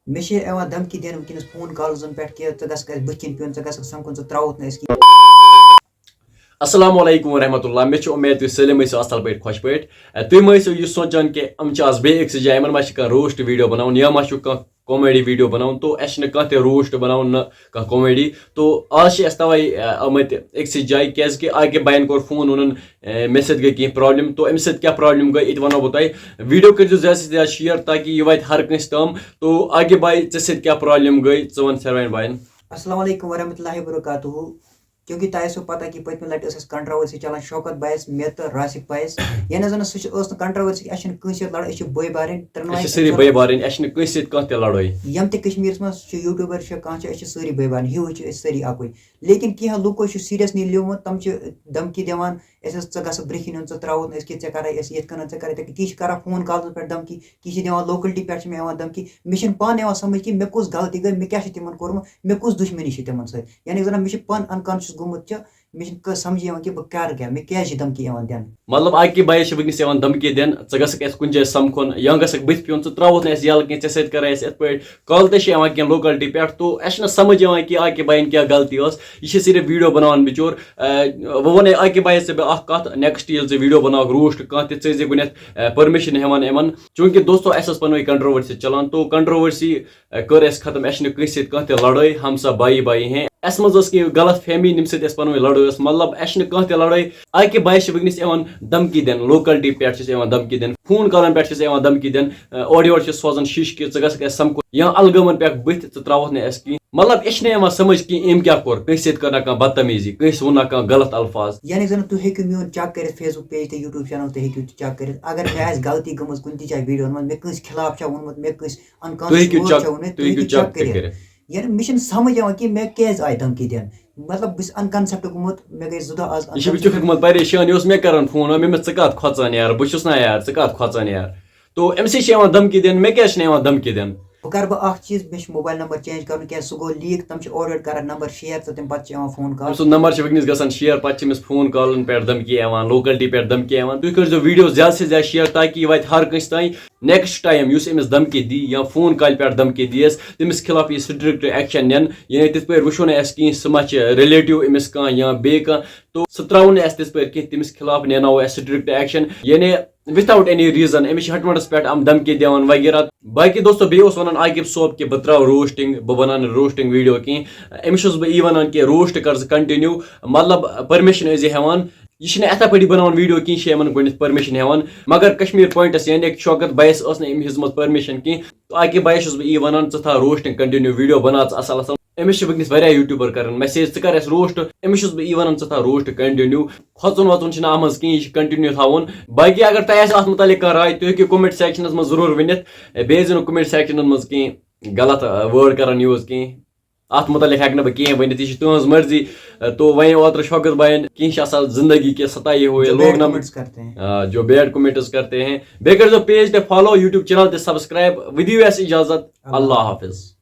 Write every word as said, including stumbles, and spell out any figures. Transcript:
مےٚ چھِ یِوان دھمکی دِنہٕ وٕنکیٚنَس فون کالزَن پٮ۪ٹھ کہِ ژٕ گژھکھ اَسہِ بٕتھِ کِنۍ پیوٚن، ژٕ گژھکھ سَمکھُن، ژٕ ترٛاوُتھ نہٕ أسۍ کِہیٖنۍ۔ السلام علیکم ورحمۃ اللہ۔ مےٚ چھِ اُمید تُہۍ سٲلِم ٲسِو اَصٕل پٲٹھۍ، خۄش پٲٹھۍ۔ اَ، تُہۍ مہ ٲسِو یہِ سونٛچان کہِ یِم چھِ آز بیٚیہِ أکسٕے جایہِ، یِمَن ما چھِ کانٛہہ روسٹ ویٖڈیو بَناوُن یا ما چھُ کانٛہہ کامیڈی ویٖڈیو بَناوُن۔ تو اَسہِ چھِنہٕ کانٛہہ تہِ روسٹ بَناوُن، نہ کانٛہہ کامیڈی۔ تو آز چھِ اَسہِ تَوَے، اَ، آمٕتۍ أکسٕے جایہِ، کیٛازِکہِ عاقب بھایَن کوٚر فون، ووٚنُن، اَ، مےٚ سۭتۍ گٔے کینٛہہ پرابلم۔ تو أمِس سۭتۍ کیٛاہ پرابلم گٔے، یہِ تہِ وَنو بہٕ تۄہہِ۔ ویٖڈیو کٔرۍزیو زیادٕ سے زیادٕ شیئر تاکہِ یہِ واتہِ ہر کٲنٛسہِ تام۔ تو عاقب بھاے، ژےٚ سۭتۍ کیٛاہ پرابلم گٔے، ژٕ وَن ساروِیَن بھایَن۔ السلام علیکم ورحمۃ اللہ وبرکاتہ۔ کیونکہ تۄہہِ آسیو پتہ کہِ پٔتمہِ لٹہِ ٲس اَسہِ کنٹروؤرسی چلان شوکت بھایَس، مےٚ تہٕ راسک بھایَس، یعنی زَن سُہ چھِ، ٲس نہٕ کنٹروؤرسی، اَسہِ چھِنہٕ کٲنٛسہِ سۭتۍ لڑٲے، أسۍ چھِ بٲے بارٕنۍ، ترٛٮ۪نوَے أسۍ چھِ سٲری بٲے بارٕنۍ، اَسہِ چھِنہٕ کٲنٛسہِ سۭتۍ کانٛہہ تہِ لڑٲے۔ یِم تہِ کشمیٖرَس منٛز چھِ یوٗٹیوٗبر چھِ، کانٛہہ چھِ، أسۍ چھِ سٲری بٲے بارٕنۍ، ہیوٗ چھِ أسۍ سٲری اَکُے۔ لیکن کینٛہہ لُکو چھُ سیریسلی لیومُت، تِم چھِ دھمکی دِوان، أسۍ ٲسۍ، ژٕ گژھکھ برٛونٛہہ کِنۍ یُن، ژٕ ترٛاوُتھ نہٕ أسۍ کینٛہہ، ژےٚ کَرَے أسۍ یِتھ کٔنۍ، ژےٚ کَرَے تہٕ تی چھِ کران فون کالَن پٮ۪ٹھ دھمکی، کینٛہہ چھِ دِوان لوکلٹی پٮ۪ٹھ چھِ مےٚ یِوان دھمکی، مےٚ چھِنہٕ پانہٕ یِوان سمجھ کہِ مےٚ کُس غلطی گٔے، مےٚ کیٛاہ چھِ تِمَن کوٚرمُت، مےٚ کُس دُشمنی چھِ تِمَن سۭتۍ، یعنی زَن مےٚ چھِ پانہٕ انکانشیس گوٚمُت چھِ، مےٚ چھِنہٕ کانٛہہ سمجھی یِوان کہِ بہٕ کَرٕ کیٛاہ، مےٚ کیٛازِ چھِ دھمکی یِوان دِنہٕ۔ مطلب عاقب بھایَس چھِ وٕنکیٚس یِوان دھمکی دِنہٕ، ژٕ گژھکھ اَسہِ کُنہِ جایہِ سَمکھُن یا گژھکھ بٕتھِ پیوٚن، ژٕ ترٛاوُتھ نہٕ اَسہِ یَلہٕ کینٛہہ، ژےٚ سۭتۍ کَرَے اَسہِ یِتھ پٲٹھۍ۔ کال تہِ چھِ یِوان کینٛہہ لوکلٹی پٮ۪ٹھ، تو اَسہِ چھِنہٕ سمجھ یِوان کہِ عاقب بھایَن کیٛاہ غلطی ٲس۔ یہِ چھِ صرف ویٖڈیو بَناوان بِچور۔ اَ، وۄنۍ وَنے عاقب بھایَس ژےٚ بہٕ اَکھ کَتھ، نیکسٹ ییٚلہِ ژٕ ویٖڈیو بَناوَکھ روسٹ کانٛہہ تہِ، ژٕ ٲسۍ زِ گۄڈٕنٮ۪تھ، اَ، پٔرمِشن ہٮ۪وان یِمَن، چوٗنٛکہِ دوستو اَسہِ ٲس پَنٕنۍ کنٹروؤرسی چلان، تو کنٹروؤرسی، اَ، کٔر اَسہِ ختم، اَسہِ چھِنہٕ کٲنٛسہِ سۭتۍ کانٛہہ تہِ لڑٲے، ہم سب بھائی بھائی ہیں۔ اَسہِ منٛز ٲس کینٛہہ غلط فہمی، ییٚمہِ سۭتۍ اَسہِ پَنٕنۍ لڑٲے ٲس، مطلب اَسہِ چھِنہٕ کانٛہہ تہِ لڑٲے۔ عاقب بھایَس چھِ وٕنکیٚنَس یِوان دھمکی دِنہٕ، لوکلٹی پٮ۪ٹھ چھِس یِوان دھمکی دِنہٕ، فون کالَن پٮ۪ٹھ چھِس یِوان دھمکی دِنہٕ، اَ، اورٕ یورٕ چھِ سوزان شیٖشہٕ کہِ ژٕ گژھکھ اَسہِ سَمکھُن یا الگٲمَن پٮ۪ٹھ بٕتھِ، ژٕ ترٛاوَتھ نہٕ اَسہِ کِہیٖنۍ۔ مطلب یہِ چھِنہٕ یِوان سمجھ کہِ أمۍ کیٛاہ کوٚر، کٲنٛسہِ سۭتۍ کٔر نہ کانٛہہ بدتمیٖزی، کٲنٛسہِ ووٚن نہ کانٛہہ غلط الفاظ۔ یعنی زَن تُہۍ ہیٚکِو میون چیک کٔرِتھ Facebook page تہٕ YouTube channel، تُہۍ ہیٚکِو چیک کٔرِتھ۔ اگر مےٚ آسہِ غلطی گٔمٕژ کُنہِ تہِ جایہِ ویٖڈیوَن منٛز، مےٚ کٲنٛسہِ خلاف چھا ووٚنمُت، مےٚ کٲنٛسہِ تُہۍ ہیٚکِو انکانشیس چیک، چھا ووٚنمُت، تُہۍ ہیٚکِو تُہۍ چیک کٔرِتھ۔ کٔرِتھ۔ یعنی مےٚ چھِنہٕ سمجھ یِوان کہِ مےٚ کیٛازِ آیہِ دھمکی دِنہٕ۔ مطلب بہٕ چھُس انکانسیپٹ گوٚمُت، مےٚ گٔے زٕ دۄہ آز یہِ چھُ unconcept۔ بِچُکھ گوٚمُت پریشان، یہِ اوس مےٚ کران فون، مےٚ مےٚ ژٕ کتھ کھۄژان یار، بہٕ چھُس نہ یار، ژٕ کتھ کھۄژان یار۔ تو أمِس چھِ یِوان دھمکی دِنہٕ، مےٚ کیٛازِ چھِنہٕ یِوان دھمکی دِنہٕ؟ بہٕ کرٕ بہٕ اکھ چیٖز، مےٚ چھُ موبایل نمبر چینج کرُن، کیٛازِ سُہ گوٚو لیٖک، تِم چھِ اورٕ یورٕ کران نمبر شیئر تہٕ تَمہِ پتہٕ چھِ یِوان فون کال۔ أمۍ سُنٛد نمبر چھِ وٕنکیٚنَس گژھان شیئر، پتہٕ چھِ أمِس فون کالن پٮ۪ٹھ دھمکی یِوان، لوکلٹی پٮ۪ٹھ دھمکی یِوان۔ تُہۍ کٔرۍزیو ویٖڈیو زیادٕ سے زیادٕ شیئر تاکہِ یہِ واتہِ ہر کٲنٛسہِ تام۔ نیکسٹ ٹایم یُس أمِس دھمکی دی یا فون کالہِ پٮ۪ٹھ دھمکی دیس، تٔمِس خلاف یی سٹرکٹ ایکشن نِنہٕ۔ یعنی تِتھ پٲٹھۍ وٕچھو نہٕ اَسہِ کِہیٖنۍ سُہ ما چھِ ریلیٹو أمِس کانٛہہ یا بیٚیہِ کانٛہہ، تو سُہ ترٛاوو نہٕ اَسہِ تِتھ پٲٹھۍ کینٛہہ، تٔمِس خلاف نیناوو اَسہِ سٹرکٹ ایکشن۔ یعنی without any reason أمِس چھِ ہٹمٹس پٮ۪ٹھ یِم دھمکی دِوان وغیرہ۔ باقی دوستو، بیٚیہِ اوس وَنان عاقب صٲب کہِ بہٕ ترٛاوٕ روسٹنگ، بہٕ بَناو نہٕ روسٹنگ ویٖڈیو کینٛہہ۔ أمِس چھُس بہٕ یی وَنان کہِ روسٹ کر ژٕ کنٹِنیو، مطلب پٔرمِشن ٲسۍ زِ ہٮ۪وان۔ یہِ چھِنہٕ یِتھے پٲٹھۍ بَناوان ویٖڈیو کینٛہہ، یہِ چھِ یِمن گۄڈٕنٮ۪تھ پٔرمِشن ہٮ۪وان۔ مگر کشمیٖر پوینٹس یعنی کہِ شوکت بھایَس ٲس نہٕ أمۍ ہیٚژمٕژ پٔرمِشن کینٛہہ۔ عاقب بھایَس چھُس بہٕ یی وَنان، ژٕ تھاو روسٹنگ کنٹِنیو، ویٖڈیو بَناو ژٕ اَصٕل اَصٕل۔ أمِس چھِ وٕنکیٚنَس واریاہ یوٗٹیوٗبر کران میسیج، ژٕ کر اَسہِ روسٹ۔ أمِس چھُس بہٕ یی وَنان، ژٕ تھاو روسٹ کنٹِنیو۔ کھۄژُن وۄژُن چھُنہٕ اَتھ منٛز کِہیٖنۍ، یہِ چھُ کنٹِنیو تھاوُن۔ باقی اگر تۄہہِ آسہِ اَتھ مُتعلِق کانٛہہ راے، تُہۍ ہیٚکِو comment sectionس منٛز ضروٗر ؤنِتھ۔ بیٚیہِ ٲسۍزیو نہٕ comment sectionس منٛز کینٛہہ غلط، آ، word کران use کینٛہہ۔ اَتھ مُتعلِق ہٮ۪کہٕ نہٕ بہٕ کینٛہہ ؤنِتھ، یہِ چھِ تُہٕنٛز مرضی۔ آ، تو وۄنۍ اوترٕ شوکت بھایَن کینٛہہ چھِ آسان زندگی کے ستائے ہوئے جو لوگ bad نہ، comments کرتے ہیں۔ آ، جو bad comments کرتے ہیں۔ بیٚیہِ کٔرۍزیو page تہِ follow، YouTube channel تہِ subscribe۔ ودِیِو اَسہِ اِجازت۔ اللہ حافظ۔